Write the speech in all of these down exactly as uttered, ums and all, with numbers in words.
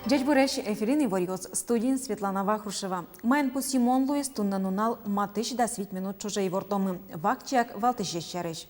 Ӟечбуресь! Эфирын иворъёс, студиын Светлана Вахрушева. Маин пусйымон луиз туннэ нунал, матысь дас вить минут ӵоже ивортомы. Вакчияк валтӥсез сярысь.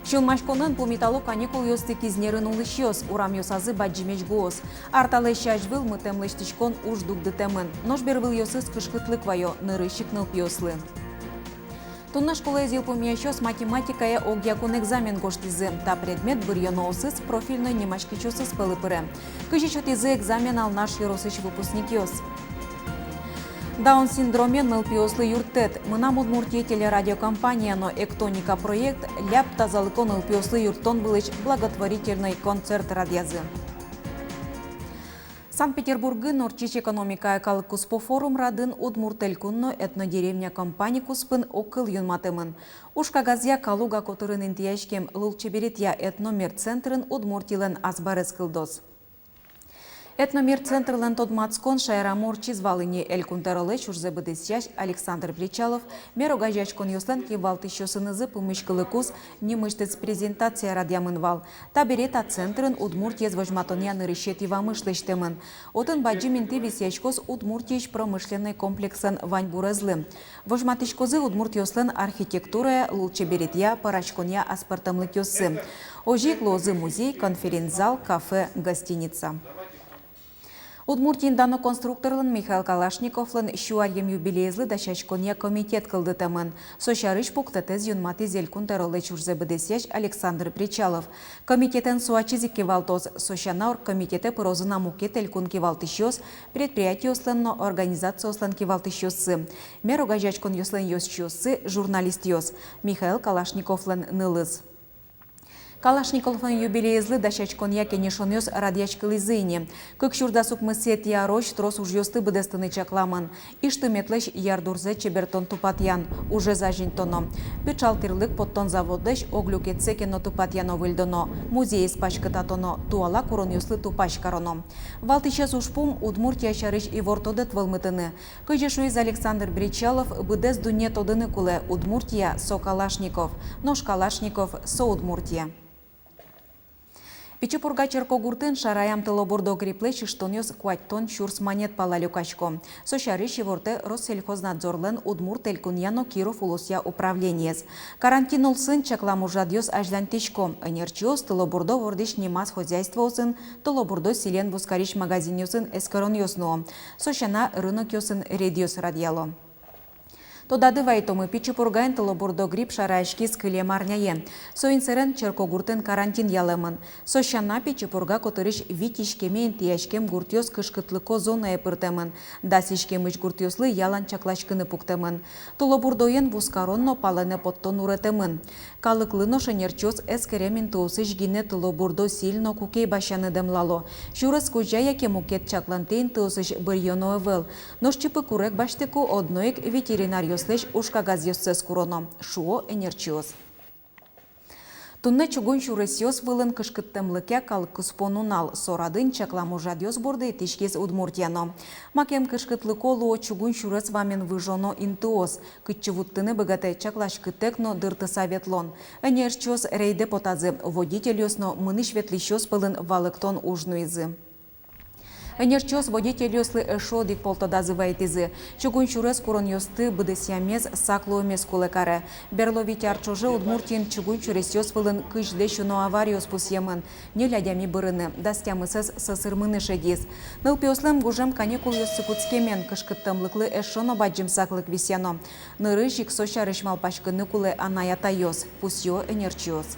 Сюлмаськонын пумитало каникулъёсты Кизнерын улӥсьёс, урамъёсазы бадӟымесь гуос. Ар талэсь азьвыл мытэм лэсьтӥськон уж дугдытэмын. Нош бервылъёсыз кышкытлык вайо нырысь ик нылпиослы. Туннэ школаез йылпумъясьёс математикая огъякун экзамен гожтӥзы. Та предмет быръёноосыз, профильной нимаськисьёсыз пӧлы пыре. Кызьы сётӥзы экзамен Алнаш ёросысь выпускникъёс? Даун синдромен нылпиослы юрттэт. «Мынам Удмуртие» телерадиокомпания но «Эктоника» проект ляб тазалыко нылпиослы юрттон вылысь благотворительной концерт радъязы. Санкт-Петербургын ортчись экономикая калыккуспо форум радын «Удмурт Элькун но этнодеревня» компани куспын огкыл юнматэмын. Уж кагазъя «Калуга» котырын интыяськем лулчеберетъя этномир центрын Удмуртилэн азбарез кылдоз. Этномир центрлэн тодматскон шаерамы ортчиз вал ини. Элькун тӧролэсь ужзэ быдэсъясь Александр Бречалов мер огазеяськонъёслэн кивалтӥсьёсынызы пумиськылыкуз нимысьтыз презентация радъямын вал. Табере та центрын Удмуртиез возьматонъя нырысетӥ вамыш лэсьтэмын. Отын бадӟым инты висъяськоз Удмуртиысь промышленной комплекслэн ваньбурезлы. Возьматӥськозы удмуртъёслэн архитектурая, лулчеберетъя, пӧраськонъя аспӧртэмлыкъёссы. Озьы ик луозы музей, конференц-зал, кафе, гостиница. Удмуртиын дано конструкторлэн Михаил Калашниковлэн сю аръем юбилеезлы дасяськонъя комитет кылдытэмын. Со сярысь пуктэтэз юнматӥз Элькун тӧролэсь ужзэ быдэсъясь Александр Бречалов. Комитетэн со ачиз ик кивалтоз. Со сяна оргкомитетэ пырозы на мукет элькун кивалтӥсьёс, предприятиослэн но организациослэн кивалтӥсьёссы, мер огазеяськонъёслэн ёзчиоссы, журналистъёс. Михаил Калашниковлэн нылыз. Калашниковлэн юбилеезлы дасяськонъя кенешонъёс радъяськылӥзы ини. Кык сюрс дас укмысэтӥ арозь трос ужъёсты быдэстыны чакламын. Иж тыметлэсь ярдурзэ чебертон-тупатъян ужез азинтоно. Пыӵал тӥрлык поттон заводлэсь ог люкетсэ ке но тупатъяно-выльдоно, музейез паськытатоно, туала куронъёслы тупась кароно. Валтӥсез ужпум — Удмуртия сярысь ивор-тодэт вӧлмытыны. Кызьы шуиз Александр Бречалов, быдэс дунне тодыны кулэ: Удмуртия — со Калашников, нош Калашников — со Удмуртия. Пичи Пурга черкогуртын шараям тылобурдо грипплэсь ыштонъёс куатьтон сюрс манет пала люкасько. Со сярысь ивортэ Россельхознадзорлэн Удмурт Элькунъя но Киров улосъя управлениез. Карантин улсын чаклам ужрадъёс азьланьтӥсько. Ӧнерчиос тылобурдо вордӥсь нимаз хозяйствоосын, тылобурдо сӥлен вузкарись магазинъёсын эскеронъёс нуо. Со сяна, рынокъёсын рейдъёс радъяло. Тодады вайтомы, Пичи Пургаын тылобурдо грипп шараяськиз кылем арняе. Соин сэрен черкогуртын карантин ялэмын. Со сяна, Пичи Пурга котырысь вить иськеме интыяськем гуртъёс кышкытлыко зонае пыртэмын. Дас иськемысь гуртъёслы ялан чакласькыны пуктэмын. Тылобурдоен вузкарон но палэнэ поттон уретэмын. Калыклы нош ӧнерчиос эскерем интыосысь гинэ тылобурдо сӥль но кукей басьяны дэмлало. Сюрес кузя яке мукет чаклантэм интыосысь быръёно ӧвӧл. Нош чипы курег басьтыку одно ик ветеринаръёслэсь ужкагазъёссэс куроно, шуо ӧнерчиос. Туннэ чугун сюресъёс вылын кышкыттэмлыкъя калыккуспо нунал. Со радын чаклам ужрадъёс борды итӥськиз Удмуртия но. Макем кышкытлыко луо чугун сюрес вамен выжоно интыос. Кытчы вуттыны быгатэ чакласькытэк но дыртыса ветлон. Ӧнерчиос рейдэ потазы, водительёс но мынӥсь-ветлӥсьёс пӧлын валэктон уж нуизы. Ӧнерчиос водительёслы эшшо одӥг пол тодазы вайытӥзы: чугун сюрес куронъёсты быдэсъямез сак луэмез кулэ каре. Берло вить ар ӵоже Удмуртиын чугун сюресъёс вылын кызьлэсь уно авариос пусъемын. Ньыль адями бырыны, дас тямысэз сӧсырмыны шедиз. Нылпиослэн гужем каникулъёссы кутскемен, кышкыттэмлыклы эшшо но бадӟым саклык висъяно. Нырысь ик со сярысь малпаськыны кулэ анай-атайёс, пусъё ӧнерчиос.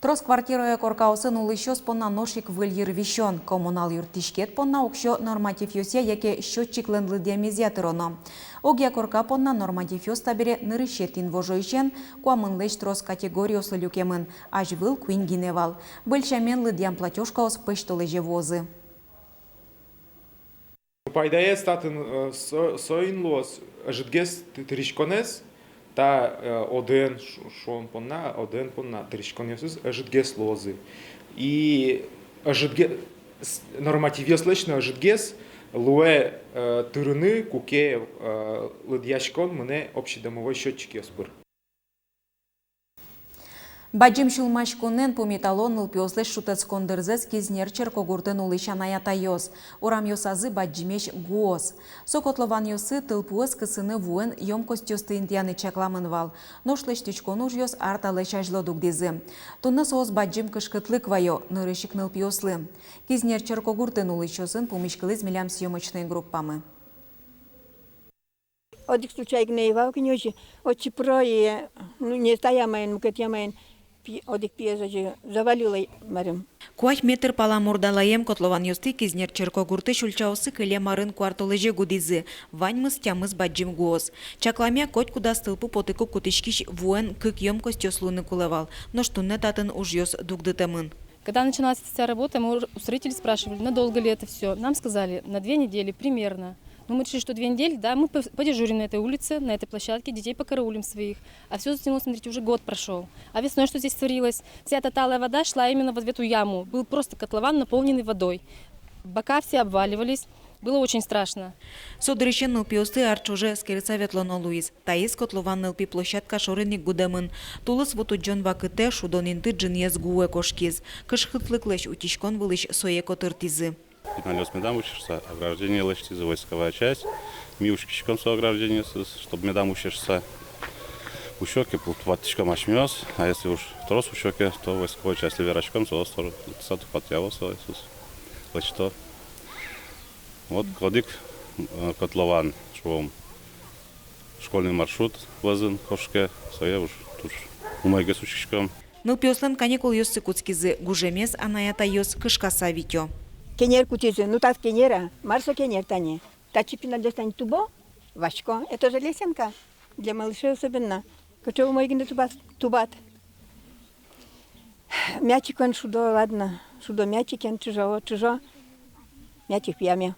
Трос квартирая коркаосын улӥсьёс понна нош ик выль йыр висён. Коммунал юрттӥськет понна уксё нормативъёсъя яке счётчиклэн лыдъямезъя тыроно. Огъя корка понна нормативъёс табере нырысетӥ инвожоысен куамынлэсь трос категориослы люкемын, азьвыл куинь гинэ вал. Выль сямен лыдъям платёжкаос пӧсьтолэзе вуозы. Пайдаез татын, э, со-, соин луоз, ӧжытгес ты-, тыриськонэз, та, э, одэн ш-, шуон понна, одэн понна тыриськонъёсыз ӧжытгес луозы. И ӧжытге-, с-, нормативъёслэсь но ӧжытгес луэ, э, тырыны, куке, э, лыдъяськон мынэ общедомовой счётчикъёс пыр. Бадӟым сюлмаськонэн пумитало нылпиослэсь шутэтскон дырзэс Кизнер черкогуртын улӥсь анай-атайёс. Урамъёсазы бадӟымесь гуос. Со котлованъёсы тылпуэз кысыны вуэн ёмкостьёсты интыяны чакламын вал. Нош лэсьтӥськон ужъёс ар талэсь азьло дугдӥзы. Туннэ соос бадӟым кышкытлык вайо нырысь ик нылпиослы. Кизнер черкогуртын улӥсьёсын пумиськылӥз милям съёмочной группамы. Одӥг случай гинэ ӧй вал ке, озьы, отчы пыро и, ну, не та ямаен, мукет ямаен, пи-, одӥг пиез озьы завалило, марым. Куать метр пала мурдалаем котлованъёсты Кизнер черкогуртысь ульчаосы кылем арын куартолэзе гудӥзы. Ваньмыз тямыс бадӟым гуос. Чакламъя, котькудаз тылпу потыку кутӥськись вуэн кык ёмкостьёс луыны кулэ вал. Нош туннэ татын ужъёс дугдытэмын. Когда начиналась эта вся работа, мы у, у строителей спрашивали, надолго ли это всё. Нам сказали, на две недели примерно. Ну, мы решили, что две недели, да, мы п-, подежурим на этой улице, на этой площадке, детей покараулим своих. А всё затянулось, смотрите, уже год прошёл. А весной что здесь творилось? Вся эта талая вода шла именно вот в эту яму. Был просто котлован, наполненный водой. Бока все обваливались. Было очень страшно. Со дырысен нылпиосты ар ӵоже эскерыса ветлоно луиз. Таиз котлован нылпи площадка шорын ик гудэмын. Тулыс ву тудӟон вакытэ шудон инты ӝыныез гуэ кошкиз. Кышкытлыклэсь утиськон вылысь сое котыртӥзы. Пиналъёс медам усе шуыса, ограждение лэсьтӥзы войсковая часть. Ми учкиськом со ограждениосыз, чтоб медам усе шуыса. Усё ке, пу-, тупаттӥськом асьмеос, а если уж трос усё ке, то войсковой частьлы вераськом, соос тор-, лыктыса тупатъяло соосыз, лэсьто. Вот одӥг, э, котлован, шуом, школьный маршрут вӧзын кошке, сое уж туж умойгес учкиськом. Нылпиослэн каникулъёссы кутскизы, гужемез анай-атайёс кышкаса витё. Кенер кутӥзы, ну, тат кенер-а, мар со кенер тани? Татчы пиналъёс тани тубо, васько, это же лесенка, для малышей особенно. Кыӵе умой гинэ тубат, тубат. Мячикэн шудо, ладно, шудо мячикен, чыжо, чыжо, мячик пияме.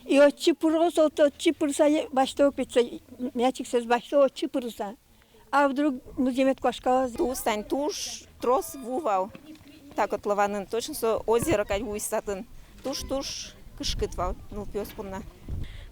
И отчы пыро со, отчы пырыса е-, басьто, пе, со мячиксэс басьто, отчы пырыса. А вдруг музъемед куашкалоз? Туж тань, туж трос ву вал та котлованын, точно со озеро кадь вуиз татын. Туж-туж кышкыт вал нылпиос понна.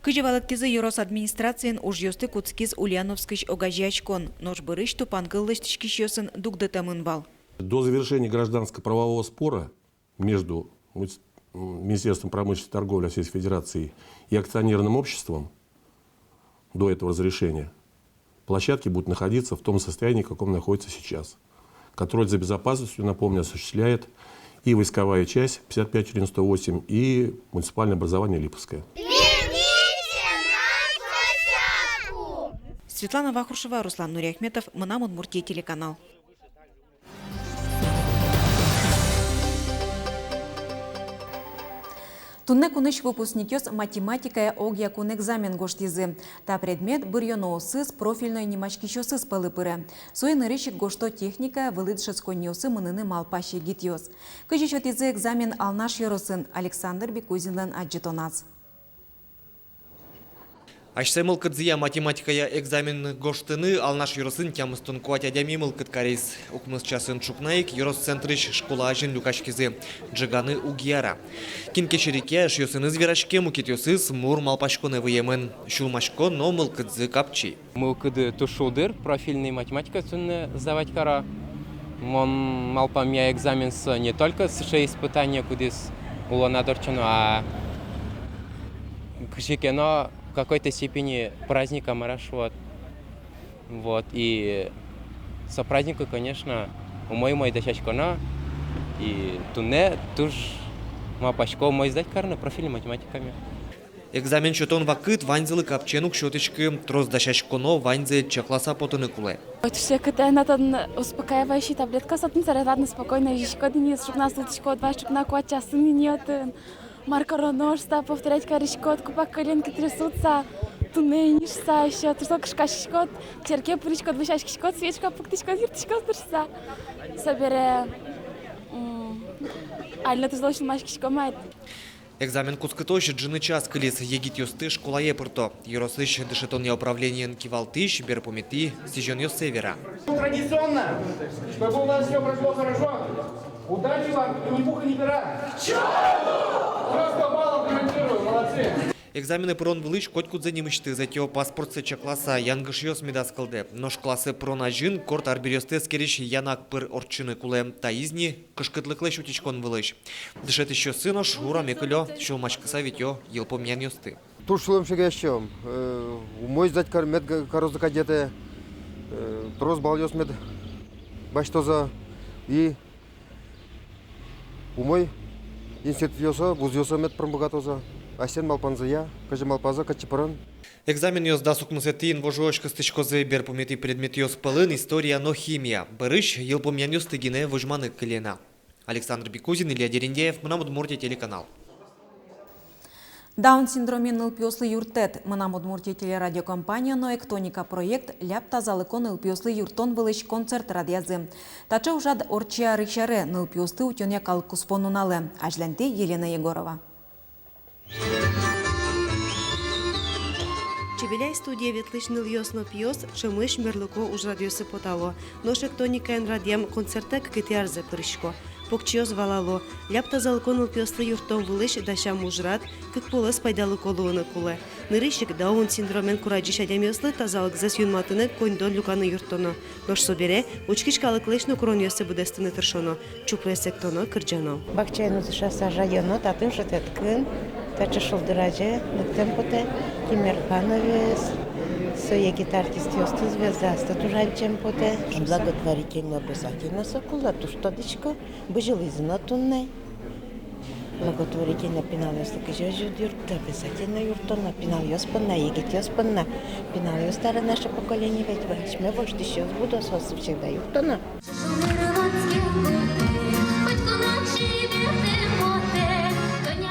Кызьы валэктӥзы ёрос администрациын, ужъёсты кутскиз Ульяновскысь огазеяськон, нош бӧрысь тупанкыл лэсьтӥськисьёсын дугдытэмын вал. До завершения гражданско-правового спора между муници-, м, Министерством промышленности и торговли Российской Федерации и акционерным обществом до этого разрешения площадки будут находиться в том состоянии, в каком находятся сейчас. Контроль за безопасностью, напомню, осуществляет и войсковая часть пятьдесят пять четыре девяносто восемь, и муниципальное образование Липовское. Светлана Вахрушева, Руслан Нуриахметов, «Мынам Удмуртие» телеканал. Туннэ кунысь выпускникъёс математикая огъякун экзамен гожтӥзы. Та предмет быръёноосыз, профильной нимаськисьёсыз пӧлы пыре. Сое нырысь ик гожто техникая вылӥ дышетсконниосы мыныны малпась егитъёс. Кызьы сётӥзы экзамен Алнаш ёросын, Александр Бикузинлэн адӟытоназ. Асьсэ мылкыдзыя математикая экзамен гожтыны Алнаш ёросын тямыстон куать адями мылкыд кариз. Укмыс часын ӵукна ик ёрос центрысь школа азьын люкаськизы. Ӝеганы уг яра. Кин ке серекъя, эшъёсыныз вераське, мукетъёсыз мур малпаськонэ выемын. Сюлмасько но мылкыдзы капчи. Мылкыды туж шулдыр, профильный математика туннэ сдавать каро. Мон малпамъя, экзамен со не только сыӵе испытание, кудӥз улонад ортчоно, а кызьы ке но в какой-то степени праздник, а мар-а шуод. Вот, и со праздникы, конечно, умой-умой дасяськоно, и туннэ туж малпасько умой сдать карыны профильный математикаме. Экзамен сётон вакыт ваньзылы капчиен уг сётӥськы, трос дасяськоно, ваньзэ чакласа потыны кулэ. Ой, туж секыт, э, на тон успокаивающий таблетка сётон, сэрен ладно, спокойно изиськод ини, ӵукна султӥськод вал, ӵукна куать часын ини отын. Мар кароно шуса повторять кариськод, купа коленки трясутся, туннэ ини шуса, ещё туж зол кышкаськиськод, черке пыриськод, вӧсяськиськод, свечка пуктӥськод, йыртӥськод шуса. Собере, м, али но туж зол сюлмаськисько май. Экзамен кутскытозь ӝыны час кылиз, егитъёсты школае пырто. Ёросысь дышетонъя управлениен кивалтӥсь берпуметӥ сӥзёнъёссэ вера. Традиционно, чтобы у вас всё прошло хорошо, удачи вам и ни пуха, ни пера! Просто баллов гарантирую, молодцы! Экзаменэ пырон вылысь котькудзэ нимысьтыз ӧтё, паспортсэ чакласа, янгышъёс медаз кылды. Нош классэ пырон азьын корт арбериосты эскерись янак пыр ортчыны кулэ. Таиз ни кышкытлыклэсь утиськон вылысь. Дышетӥсьёссы нош ураме кылё, сюлмаськыса витё йылпумъянъёсты. Туж сюлэмзэ ӧтьом, э, умой сдать кар-, мед ка-, карозы кадь ке, э, трос балъёс мед басьтозы и умой институтъёсы, вузъёсы мед пырыны быгатозы, асьсэ малпанзыя, кызьы малпазы, кытчы пырон. Экзаменъёс дас укмысэтӥ инвожоозь кыстӥськозы. Берпуметӥ предметъёс пӧлын история но химия. Бӧрысь йылпумъянъёсты гинэ возьманы кыле на. Александр Бекузин, Илья Дерендяев, «Мынам Удмуртие» телеканал. Даун синдромен нылпиослы юрттэт. «Мынам Удмуртие» телерадиокомпания но «Эктоника» проект ляб тазалыко нылпиослы юрттон вылысь концерт радъязы. Таӵе ужрад ортче арысь аре, нылпиосты утёнъя калыккуспо нуналэ. Азьланьтэ Елена Егорова. «Чебеляй» студие ветлӥсь нылъёс но пиос ӵемысь мерлыко ужрадъёсы потало. Нош «Эктоникаен» радъям концертэ кыкетӥ арзэ пырисько. Покчиос валало: ляб тазалыко нылпиослы юрттон вылысь дасям ужрад кык полэс пайдалыко луыны кулэ. Нырысь ик Даун синдромен курадӟись адямиослы тазалыкзэс юнматыны коньдон люканы юрттоно. Нош собере учкись калыклэсь но куронъёссэ быдэстыны тыршоно, чупрес эктоно, кырӟано. Бакчаын узыса, сажаёно, татын шутэтскын, таӵе шулдыр азе лыктэм потэ. Тимерхановез, со егит артистъёсты, звездастэ туж адӟем потэ. Благотворительно обязательно со кулэ, туж тодӥсько, бызьылӥзы но туннэ. Благотворительно пиналъёслы кызьы озьы уд юртты, обязательно юрттоно, пиналъёс понна, егитъёс понна. Пиналъёс — та наше поколение ведь, асьме воштӥсьёс будо, соосты всегда юрттоно.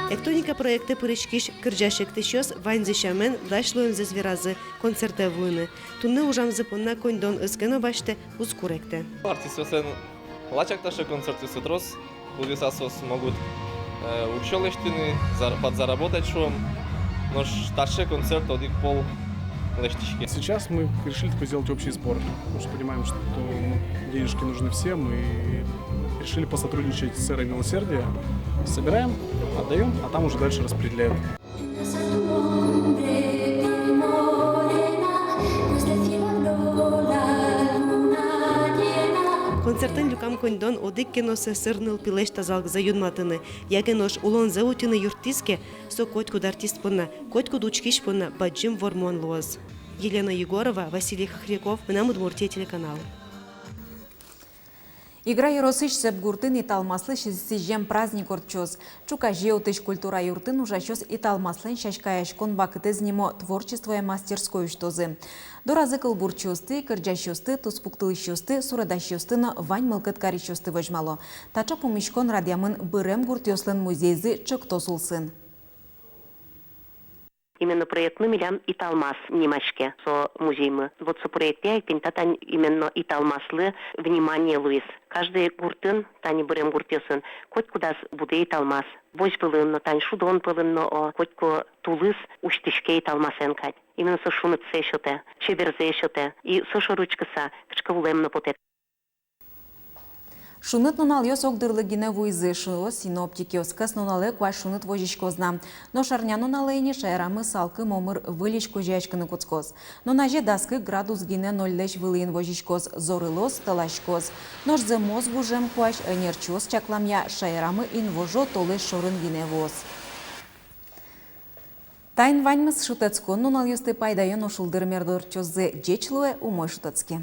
«Эктоника» проектэ пыриськись кырӟась-эктӥсьёс ваньзы сямен дась луэмзэс веразы концертэ вуыны. Туннэ ужамзы понна коньдон ӧз ке но басьтэ, уз куректэ. Артистъёслэн лачак таӵе концертъёссы трос, кудъёсаз соос могут, э, уксё лэсьтыны, зар-, подзаработать, шуом. Нош таӵе концерт одӥг пол лэсьтӥське. Сейчас мы решили такой сделать общий сбор, потому что понимаем, что, ну, денежки нужны всем, и решили посотрудничать со сферой милосердия. Собираем, отдаём, а там уже дальше распределяют. Концертын люкам коньдон одӥг ке но сӧсыр нылпилэсь тазалыкзэ юнматыны, яке нош улонзэ утьыны юрттӥз ке, со котькуд артист понна, котькуд учкись понна бадӟым вормон луоз. Елена Егорова, Василий Хохряков, «Мынам Удмуртие» телеканал. Игра ёросысь Сеп гуртын Италмаслы сӥзем праздник ортчоз. Ӵуказе отысь культура юртын ужасьёс Италмаслэн сяськаяськон вакытэз нимо творчествоя мастерской усьтозы. Доразы кылбурчиосты, кырӟасьёсты, туспуктылӥсьёсты, суредасьёсты но вань мылкыд карисьёсты возьмало. Таӵе пумиськон радъямын бырем гуртъёслэн музейзы ӵектос улсын. Именно проектмы милям «Италмас» нимаське со музеймы. Вот со проектъя ик тӥни та тань именно Италмаслы внимание луиз. Каждый гуртын, тани бырем гуртъёсын, котькудаз будэ Италмас. Возь вылын но, тани шудон пӧлын но, о, котьку тулыс усьтӥське Италмасэн кадь. Именно со шунытсэ сётэ, чеберзэ сётэ. И со шоры учкыса, кыӵе ке улэм но потэ. Шуныт нуналъёс огдырлы гинэ вуизы, шуо синоптикъёс. Кӧснуналэ куазь шуныт возиськоз на. Нош арнянуналэ ини шаерамы салкым омыр выльысь кузёяськыны кутскоз. Нуназе дас кык градус гинэ нольлэсь вылӥын возиськоз, зорылоз, тӧласькоз. Нош зэмос гужем куазь, ӧнерчиос чакламъя, шаерамы инвожо толэзь шорын гинэ вуоз. Таин ваньмыз. Шутэтскон нуналъёсты пайдаё но шулдыр мед ортчозы. Ӟеч луэ, умой шутэтске.